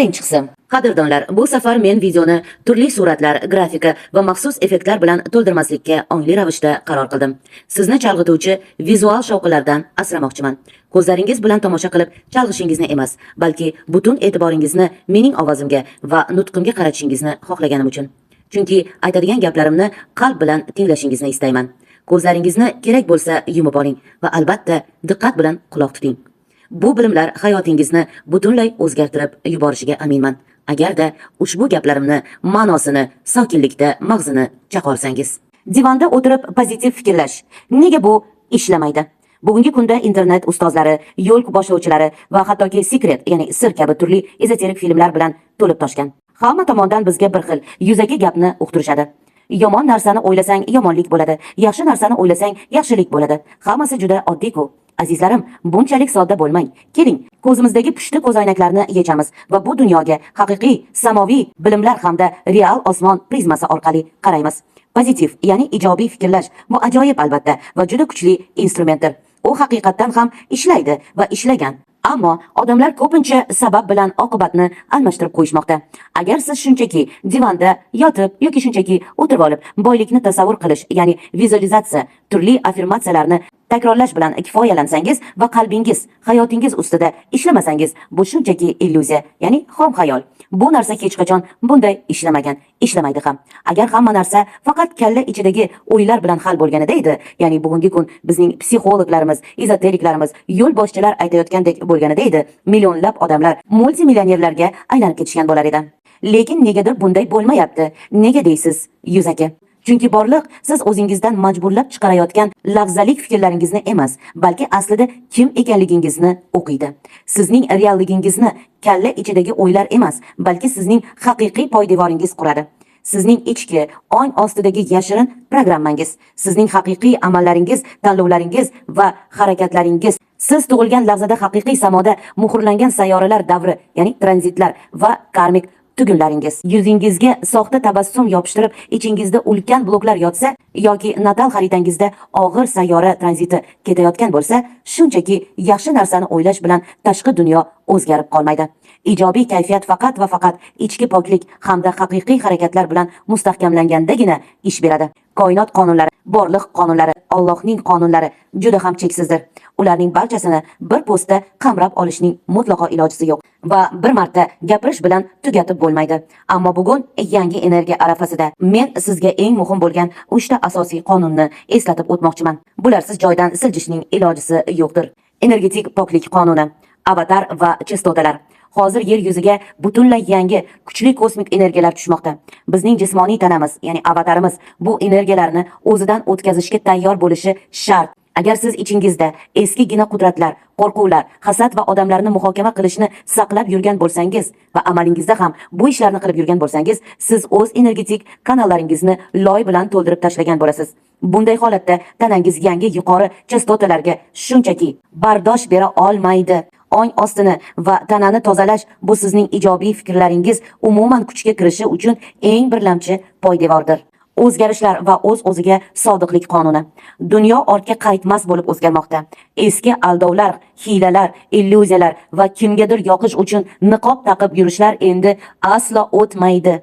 Birinchisi, qadrdonlar, bu safar men videoni turli suratlar, grafika va maxsus effektlar bilan to'ldirmaslikka ongli ravishda qaror qildim. Sizni chalg'ituvchi vizual shovqinlardan asramoqchiman. Ko'zlaringiz bilan tomosha qilib chalg'ishingizni emas, balki butun e'tiboringizni mening ovozimga va nutqimga qaratishingizni xohlaganim uchun. Chunki aytadigan gaplarimni qalb bilan tinglashingizni istayman. Ko'zlaringizni kerak bo'lsa yumib oling va albatta diqqat bilan quloq tuting. Bu bilimlar hayotingizni butunlay o'zgartirib yuborishiga aminman. Agarda ushbu gaplarimni ma'nosini sokinlikda mag'zini chaqolsangiz. Divanda o'tirib pozitiv fikrlash. Nega bu ishlamaydi? Bugungi kunda internet ustozlari, yo'l boshlovchilari va hattoki Secret, ya'ni sir kabi turli ezoterik filmlar bilan to'lib toshgan. Hamma tomondan bizga bir xil yuzaki gapni uqtirishadi. Yomon narsani o'ylasang, yomonlik bo'ladi. Yaxshi narsani o'ylasang, yaxshilik bo'ladi. Hammasi juda oddiy-ku. Azizlarim, bunchalik sodda bo'lmang. Keling, ko'zimizdagi pushti ko'zoynaklarni yechamiz va bu dunyoga haqiqiy samoviy bilimlar hamda real osmon prizmasi orqali qaraymiz. Pozitiv, ya'ni ijobiy fikrlash bu ajoyib, albatta, va juda kuchli instrumentdir. U haqiqatdan ham ishlaydi va ishlagan. Ammo odamlar ko'pincha sabab bilan oqibatni almashtirib qo'yishmoqda. Agar siz shunchaki divanda yotib yoki shunchaki o'tirib olib boylikni tasavvur qilish, ya'ni vizualizatsiya, turli affirmatsiyalarni takrorlash bilan kifoyalansangiz va qalbingiz, hayotingiz ustida ishlamasangiz, bu shunchaki illyuziya, ya'ni xom xayol. Bu narsa hech qachon bunday ishlamagan, ishlamaydi ham. Agar hamma narsa faqat kalla ichidagi o'ylar bilan hal bo'lganida edi, ya'ni bugungi kun bizning psixologlarimiz, ezoteriklarimiz, yo'l boshchilar aytayotgandek bo'lganida edi, millionlab odamlar multimillionerlarga aylanib ketishgan bo'lar edi. Lekin negadir bunday bo'lmayapti. Nega deysiz? Yuzaki. Chunki borliq siz o'zingizdan majburlab chiqarayotgan lafzalik fikrlaringizni emas, balki aslida kim ekanligingizni o'qiydi. Sizning realligingizni kalla ichidagi o'ylar emas, balki sizning haqiqiy poydevoringiz quradi. Sizning ichki ong ostidagi yashirin programmangiz, sizning haqiqiy amallaringiz, tanlovlaringiz va harakatlaringiz siz tug'ilgan lahzada haqiqiy samoda muhrlangan sayyoralar davri, ya'ni tranzitlar va karmik tugunlaringiz. Yuzingizga soxta tabassum yopishtirib, ichingizda ulkan bloklar yotsa yoki natal xaritangizda og'ir sayyora tranziti ketayotgan bo'lsa, shunchaki yaxshi narsani o'ylash bilan tashqi dunyo o'zgarib qolmaydi. Ijobiy kayfiyat faqat va faqat ichki poklik hamda haqiqiy harakatlar bilan mustahkamlangandagina ish beradi. Koinot qonunlari, borliq qonunlari, Allohning qonunlari juda ham cheksizdir. Ularning barchasini bir postda qamrab olishning mutlaqo ilojisi yo'q va bir marta gapirish bilan tugatib bo'lmaydi. Ammo bugun yangi energiya arafasida men sizga eng muhim bo'lgan uchta asosiy qonunni eslatib o'tmoqchiman. Bularsiz joydan siljishning ilojisi yo'qdir. Energetik poklik qonuni, avatar va chastotalar. Hozir yer yuziga butunlay yangi kuchli kosmik energiyalar tushmoqda. Bizning jismoniy tanamiz, ya'ni avatarimiz bu energiyalarni o'zidan o'tkazishga tayyor bo'lishi shart. Agar siz ichingizda eskigina qudratlar, qo'rquvlar, hasad va odamlarni muhokama qilishni saqlab yurgan bo'lsangiz va amalingizda ham bu ishlarni qilib yurgan bo'lsangiz, siz o'z energetik kanallaringizni loy bilan to'ldirib tashlagan bo'lasiz. Bunday holatda tanangiz yangi yuqori chastotalarga shunchaki bardosh bera olmaydi. Ong ostini va tanani tozalash bu sizning ijobiy fikrlaringiz umuman kuchga kirishi uchun eng birlamchi poydevordir. O'zgarishlar va o'z-o'ziga sodiqlik qonuni. Dunyo ortga qaytmas bo'lib o'zgarmoqda. Eski aldovlar, hiylalar, illyuziyalar va kimgadir yoqish uchun niqob taqib yurishlar endi aslo o'tmaydi.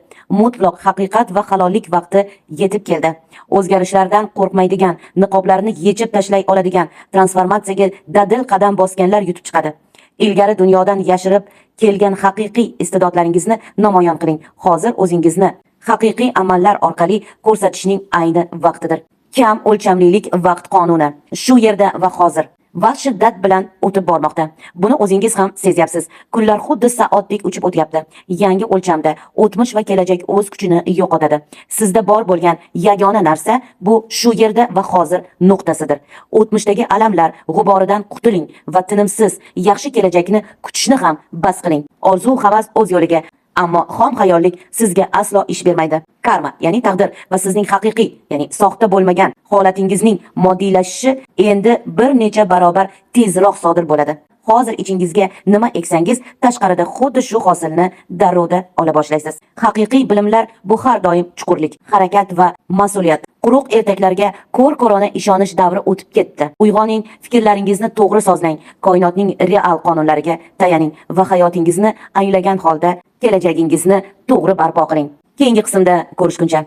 Mutlaq haqiqat va halollik vaqti yetib keldi. O'zgarishlardan qo'rqmaydigan, niqoblarni yechib tashlay oladigan, transformatsiyaga dadil qadam bosganlar yutib chiqadi. Ilgari dunyodan yashirib kelgan haqiqiy iste'dodlaringizni namoyon qiling. Hozir o'zingizni haqiqiy amallar orqali ko'rsatishning ayni vaqtidir. Kam o'lchamlilik vaqt qonuni. Shu yerda va hozir. Vaqt shiddat bilan o'tib bormoqda. Buni o'zingiz ham sezyapsiz. Kunlar xuddi soatdek uchib o'tyapti. Yangi o'lchamda o'tmish va kelajak o'z kuchini yo'qotadi. Sizda bor bo'lgan yagona narsa bu shu yerda va hozir nuqtasidir. O'tmishdagi alamlar g'uboridan qutuling va tinimsiz yaxshi kelajakni kutishni ham bas qiling. Orzu havas o'z yo'liga, ammo xom xayollik sizga aslo ish bermaydi. Karma, ya'ni taqdir va sizning haqiqiy, ya'ni soxta bo'lmagan holatingizning moddiylashishi endi bir necha barobar tezroq sodir bo'ladi. Hozir ichingizga nima eksangiz, tashqarida xuddi shu hosilni darrovda ola boshlaysiz. Haqiqiy bilimlar bu har doim chuqurlik, harakat va mas'uliyat. Quruq ertaklarga ko'r-ko'rona ishonish davri o'tib ketdi. Uyg'oning, fikrlaringizni to'g'ri sozlang, koinotning real qonunlariga tayaning va hayotingizni anglagan holda kelajagingizni to'g'ri barpo qiling. Keyingi qismda ko'rishguncha.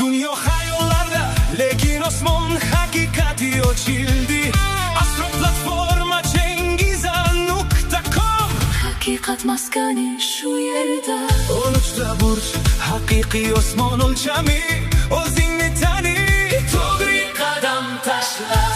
Dunyo xayollarda, lekin osmon haqiqati ochildi. Astro platforma Chengiza.com. Haqiqat maskani shu yerda. 13 ta burj, haqiqiy osmon o'lchami. O'zingni tani, to'g'ri qadam tashla.